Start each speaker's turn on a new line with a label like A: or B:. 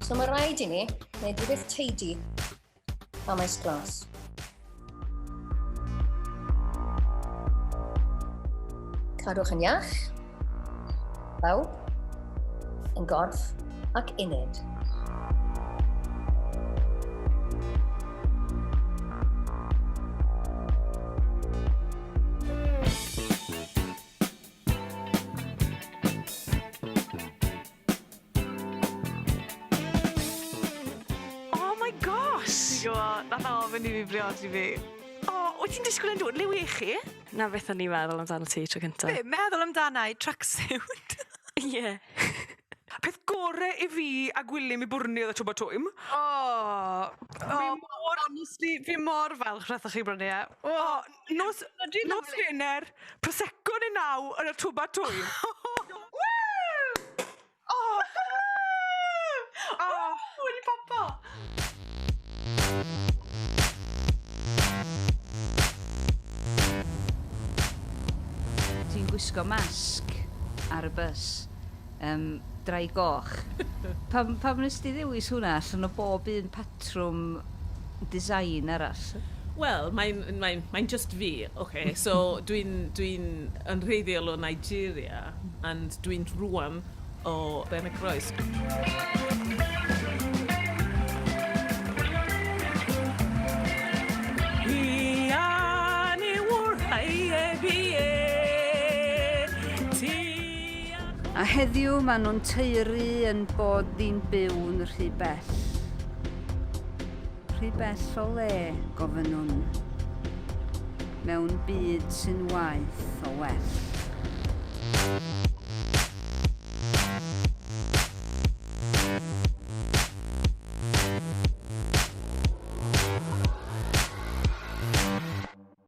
A: So mae rhaid i ni wneud rhywbeth teidi am maes glas. Cadwch yn iach, bawb, yn gorff ac uned.
B: Oh my gosh! Ti'n gwbo, nath o ofyn i fi briodi fi. O, wyt ti'n disgwyl e'n dod? Le wych chi?
C: 'Na beth o'n i'n meddwl amdano ti tro cynta.
B: Be', meddwl amdana i tracksuit?
C: Ie.
B: Peth gore i fi a Gwilym i bwrnu o'dd y twba twym. O! O! Fi mor... Honestly, fi mor falch nathoch chi brynu e. O! Nos, nos Wener, Prosecco neu naw yn y twba twym. Woo! O! O! Wedi popo!
D: Ti'n gwisgo masg ar y bws, yym, draig goch. Pam, pam nes di ddewis hwnna allan o bob un patrwm design arall?
E: Wel, mae'n mae, mae just fi, okay. So dwi'n dwi yn rheiddiol o Nigeria, and dwi'n rwan o Ben y Groes.
D: A heddiw maen nhw'n taeru yn bod ni'n byw'n rhy bell. Rhy bell o le, gofynnwn, mewn byd sy'n waeth o well.